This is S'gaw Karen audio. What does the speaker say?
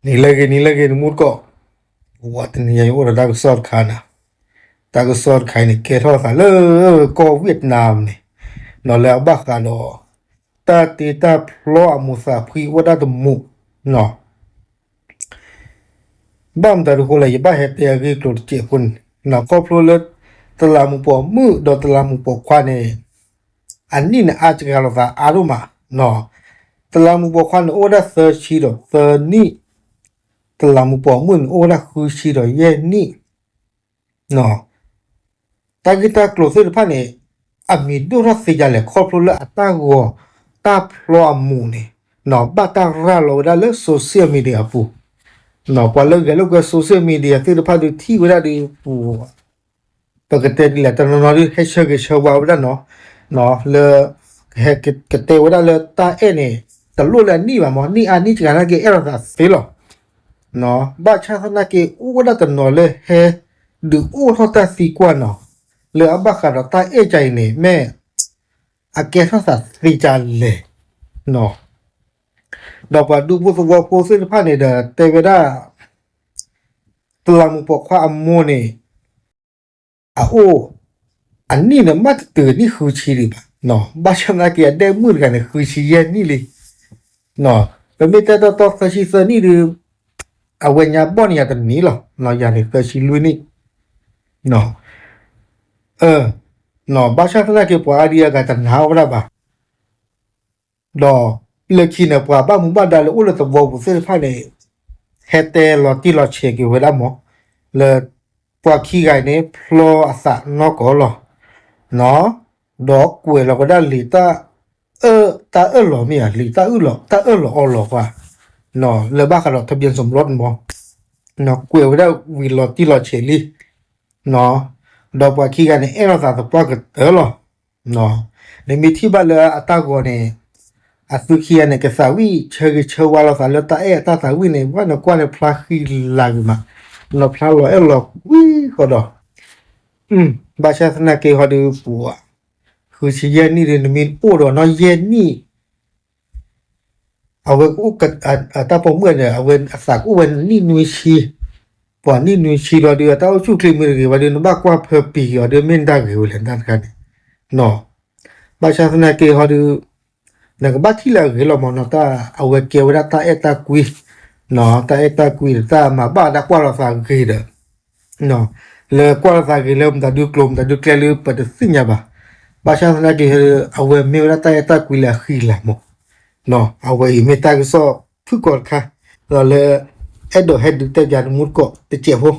နံၤလၢအဂ့ၤ နံၤလၢအဂ့ၤ နမူတကိး, ဝံၤတနံၤညါ ယအိၣ်ဒီးတၢ်ကစီၣ်တခါန့ၣ်, တၢ်ကစီၣ်တခါအံၤန့ၣ် ကဲထီၣ်သးလၢကီၢ်ဝ့ၢ်နၢမ်န့ၣ်, ဒီးလၢအဘၣ်ဃးဒီး တၢ်တ့တၢ်ဖျီအမိၢ်သးဖှံအိၣ်ဝဲဒၣ်တမူး, ဘၣ်မတၤဒုးဃိလဲၣ် ယဘၣ်ဟဲတဲအဂ့ၢ်အကျိၤတစဲးဖိန့ၣ်, ခီဖျိလၢ တလးမူးပိာ်မုၣ်ဒီးတလးမူးပိာ်ခွါန့ၣ် အနံၣ်န့ၣ်အါစှၤလိာ်သးအါဒိၣ်မး, တလးမူးပိာ်ခွါန့ၣ် အိၣ်ဝဲဒၣ်သၢဆံဒီးသၢနံၣ်, တလးမူးပိာ်မုၣ်န့ၣ် အိၣ်ဝဲဒၣ်ဃုဆံဒီးယဲၢ်နံၣ်, တၢ်ဂ့ၢ်တၢ်ကျိၤသ့ၣ်တဖၣ်န့ၣ် အမံၤဒိၣ်ထီၣ်သ့ဒ်လဲၣ် ခီဖျိလၢအတၢ်ဂီၤတၢ်ဖျီအမိၢ်န့ၣ် ဘၣ်တၢ်ရၤလီၤဝဲဒၣ်လၢ social media အပူၤ, ပှၤလၢဂဲၤလိာ်ကွဲ social media သ့ၣ်တဖၣ်ဒုးထံၣ်ဝဲဒၣ်ဒီး ပကတဲဒ်လဲၣ် တနီၤနီၤဒုး ဟဲဆၢဂ့ၤဆၢဝါဝဲဒၣ်နီၤ, လၢ ဟဲကတဲဝဲဒၣ်လၢတၢ်အဲၣ်န့ၣ် တလိၣ်လၢအနံၣ်ဘၣ်မး နံၣ်အါနံၣ်စှၤနာ်က့ အဲၣ်လိာ်သးသ့လီၤ. ဘၣ်ဆၣ်သနာ်က့ အိၣ်ဝဲဒၣ်တနီၤလၢဟဲ ဒုးအိၣ်ထီၣ်တၢ်သံကွၢ်နီၤ, လၢအဘၣ်ဃးဒီးတၢ်အဲၣ်ကါအံၤန့ၣ် မ့ၢ် အကဲထီၣ်သးသ့ဒ်လဲၣ်, ဒီးပှၤဒူဖိသဝီဖိသ့ၣ်တဖၣ်န့ၣ်ဒီး တဲဝဲဒၣ် တလးမူးပိာ်ခွါအမိၢ်န့ၣ် အအိၣ် အနံၣ်န့ၣ် မ့ၢ်တတုၤနံၣ်ဃုဆံဒံးဘၣ်, ဘၣ်ဆၣ်သနာ်က့ အဒဲၣ်မုၣ်တဂၤန့ၣ် ဃုဆံယဲၢ်နံၣ်လံ, ပမ့ၢ်တဲတီတီသၢဆံသၢနံၣ်ဒုး အဝဲညါဘီၣ်န့ၣ်ယၤတနံၣ်လီၤ, ယၤန့ၣ်သၢဆံလွံၢ်နံၣ်, ဘၣ်ဆၣ်သနာ်က့ ပှၤအါဒံအါဂၤတနာ်အီၤဝဲဒၣ်ဘၣ် ဒီးလၢခံန့ၣ် ပှၤဘၣ်မူဘၣ်ဒါလၢအိၣ်လၢသဝီပူၤသ့ၣ်တဖၣ်န့ၣ် ဟဲတဲလီၤတံၢ်လီၤဆဲးက့ၤဝဲဒၣ်မး လၢ ပှၤခံဂၤအံၤန့ၣ် ဖျီအသးနီၢ်ကီၢ်လီၤ, ဒီးကွဲးလီၤဝဲဒၣ်လံာ်တၢ် တၢ်အၢၣ်လီၤမ့ၢ်ဧါ လံာ်တၢ်အၢၣ်လီၤ တၢ်အၢၣ်လီၤအီလီၤပှၤ လၢဘၣ်ဃးဒီး ทะเบียนสมรส မး ကွဲးဝဲဒၣ်ဝံၤလီၤတံၢ်လီၤဆဲးလံ ဒီးပှၤခံဂၤန့ၣ် အဲၣ်လိာ်သးသပှၢ်ကတၢၢ်လီၤ. နမ့ၢ်ထံၣ်ဘၣ်လၢအတၢ်ဂီၤန့ၣ် အသုခံဂၤန့ၣ် ကသးဝံၣ်ဆၢဂ့ၤဆၢဝါလိာ်သးလၢတၢ်အဲၣ်အတၢ်သးဝံၣ်န့ၣ် ဘၣ်နကွၢ်န့ၣ် ဖျါဃံလၤဂ့ၤမး, နီၢ်ဖျါလီၤအဲၣ်လီၤကွံဃီဒီး ဘၣ်ဆၣ်သနာ်က့ဟီဒုးပူၤ ဃုဆံယဲၢ်နံၣ်ဒီး နမ့ၢ်အိၣ်ဒီးနီၢ်ယဲၢ်နံၣ် အဝဲကအိၣ် တၢ်ပိာ်မုၣ်န့ၣ် အဝဲအသးကအိၣ်ဝဲနံၣ်နွံဆံ, ပှၤနံၣ်နွံဆံဒီးဒုး အတၢ်အိၣ်ဆူၣ်ချ့မ့ၢ်တဂ့ၤဝဲဒုး နဘၣ်ကွၢ်ဖၢပံၤက့ၤအီၤဒုး မ့ၢ်တၢ်ဂ့ၤဝဲလဲၣ် တၢ်တခါန့ၣ်, ဘၣ်ဆၣ်သနာ်က့ဟီဒုး နကဘၣ်ထံၣ်လၢအဂ့ၤလီၤမးနီၤ တၢ်အဝဲကဲဝဲဒၣ်တၢ်အဲၣ်တၢ်ကွံ, တၢ်အဲၣ်တၢ်ကွံဒီးတၢ်မၤဘၣ်ဝဲဒၣ်ကွၢ်လိာ်သးဂ့ၤဒီး လၢကွၢ်လိာ်သးဂ့ၤလၢမတၤဒုကျိၤမတၤဒုကျဲလၢပတသ့ၣ်ညါဘၣ်, ဘၣ်ဆၣ်သနာ်က့ အဝဲမ့ၢ်ဝဲဒၣ်တၢ်အဲၣ်တၢ်ကွံလၢအဃံလၤမး, အဝဲအံၤမ့ၢ်တၢ်ကစီၣ်ဖုၣ်ကိာ်တခါ, ဒီးလၢ အဲၣ်ဒိးဟဲဒုးတဲပၠးနမူတကိးတစဲးဖိ